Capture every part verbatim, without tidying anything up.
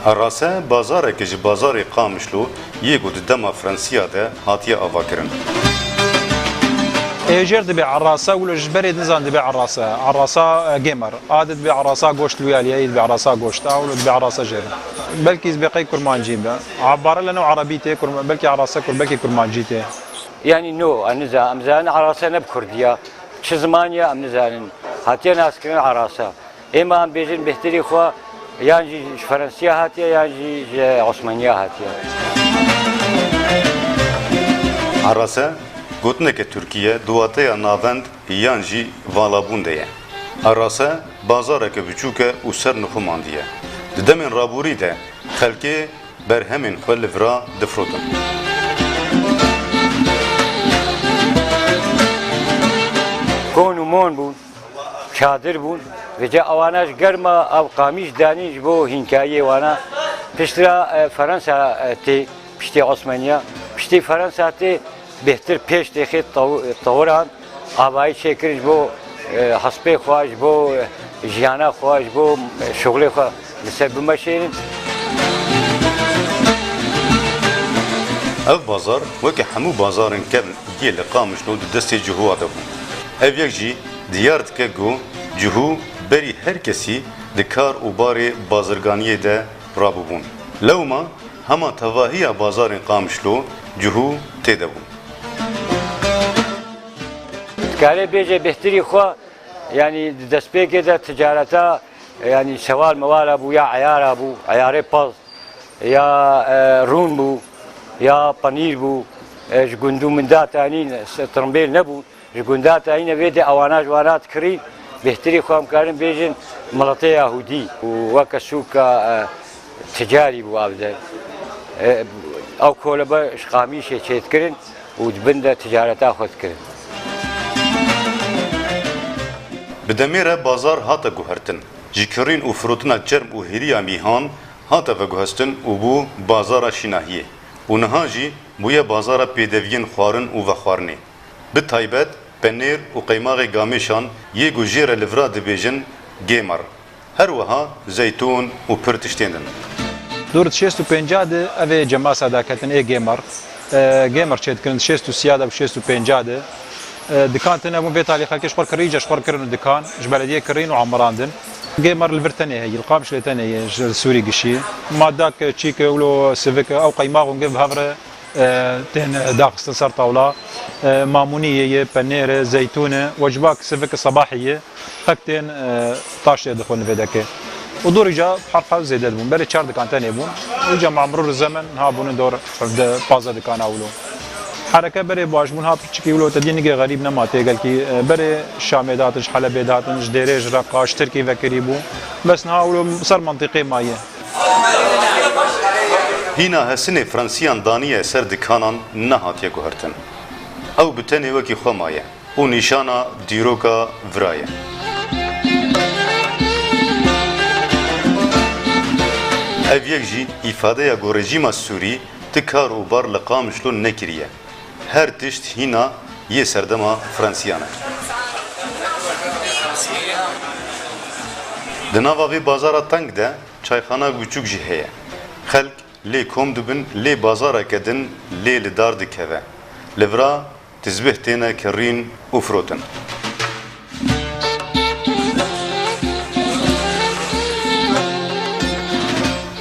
Erase bazareke ji bazarê Qamişlo yê ku di dema Fransiya de hatiye avakirin. Êjêr dibe erase, wilo ji berê nizan dibe erase. Erasa, e, gêmer. A di dibe erasa goşt, lûya liyayî dibe erasa goşt. A wilo dibe erasa jêr. Belkî dibe qey kurmancî be. A bare leno erebî tê, kurma-, belkî erase kur, belkî kurmancî tê. Yanî no, em niza-, em zanin erase ne bi kurdî ya. Çi ziman ya, em nizanin. Hatiye naskirin erase. Êma em bêjin bêhtirî xwe yan jî ji Fransiya hatiye yan jî ji Osmaniya hatiye. Erase, gotineke Tirkî ye, di wateya navend yan jî valabûn de ye. Erase, bazareke biçûk e û ser nixumandî ye. Di demên raborî de xelkê berhemên xwe li vira difirotin. Kon û mon bûn. Çadir bûn. Vêca ewana ji germa ew qamîş danîn ji bo hînkayiyê wana. Piştre, e, Fransa, e, tê, piştî Osmaniya. Piştî Fransa tê, bêhtir pêş têxê tew-, tewiran avayî çêkirin ji bo, e, hespê xwe, ji bo, e, jiyana xwe, ji bo, e, şixulê xwe li ser bimeşêrin. Ev bazar weke hemû bazarên kevn yê li Qamişlo di destê Cihûa de bûn. Ev yek jî diyar dike ku Cihû berî her kesî di kar û barê bazirganiyê de rabûbûn. Lewma hema tevahiya bazarên Qamişlo Cihû tê de bû. Dikare bêje bêhtirî xwe, yanî di destpêkê de ticareta, yanî sewal mewala bû ya eyara bû, eyarê paz. Ya, e, rûn bû, ya penîr bû, e, ji gund û minda tanîn, se-, tirimbêl nebûn. Ji gunda tanîne vê de ewana ji wana dikirîn, bêhtirî xwe em karin bêjin miletê Yahûdî û weke sûka, e, ticarî bû ev der. E, ew kolebe ji qamîşê çêdikirin û di bin de ticareta xwe dikirin. Bi demê re bazar hate guhertin. Ji kirîn û firotina çerm û hêriya mîhan hate veguhestin û bû bazara şînahiyê û niha jî bûye bazara pêdeviyên xwarin û vexwarinê. Bi taybet penêr û qeymaxê gamêşan yê ku jê re li vira dibêjin gêmer. Her wiha zeytûn û pir tiştên din. Dûr di şêst û pênca de ev ê cemasa daketin ê gêmer. E, gêmer çêdikirin di şêst û sîya de bi şêst û pênca de. E, dikan tune bûn vê talî xelkê ji xwe kirî, îca ji xwe kirin dikan, ji belediyê kirîn û emirandin. Gêmer li vir tenê heye, li Qamişlê tenê ye, ji Sûrî gişî. Madak, çîk, wilo sivik, ew qeymax û giv bi hev re, e, tên daxistin ser tawla. E, mamûnî ye, ye, penêr e, zeytûn e, wecbak sivik sebahî ye. Xelk tên, e, taştê dixwin vê dekê. Û dûrî ca her xew zêde dibûn. Berê çar dikan tenê bûn. Û ca ma mirûr zemen ha bûnin dor hevde pazdeh dikana wilo. Hereke berê baş bûn, ha piçikî wilo te dî nigê xerîb nema tê gelkî. E, berê Şamê dihatin, ji Helebê dihatin, ji Dêrê, ji Reqa, ji Tirkî vekirî bû. Bes niha wilo ser mentiqê maye. Hîna hesinê Fransiyan daniye ser dikanan nehatiye guhertin. Ew bi tenê wekî xwe maye. Û nîşana dîroka vira ye. Ev yek jî îfadeya ku rejîma Sûrî ti kar û bar li Qamişlo nekiriye. Her tişt hîna yê serdema Fransiyan e. Di nava vê bazara teng de çayxana biçûk jî heye. Xelk lê kom dibin, lê bazareke din lê li dar dikeve. Li vira tizbih têne kirîn û firotin.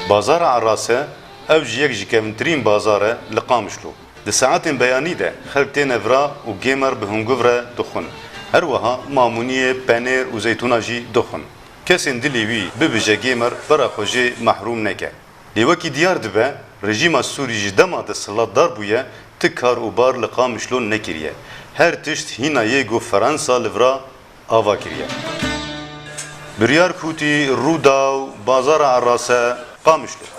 Bazara Erase, ew jî yek ji kevintirîn bazar e li Qamişlo. Di saetên beyanî de xelk têne vira û gêmer bi hunguv re dixwin. Her wiha mamûniyê, penêr û zeytûna jî dixwin. Kesên dilê wî bibije gêmer, vera xwe jê mehrûm neke. Lê wekî diyar dibe, rejîma Sûrî ji dema desthilatdar bûye, ti kar û bar li Qamişlo nekiriye. Her tişt hîna yê ku Fransa li vira ava kiriye. Biryar Kûtî, Rûdaw, Bazara Erase, Qamişlo.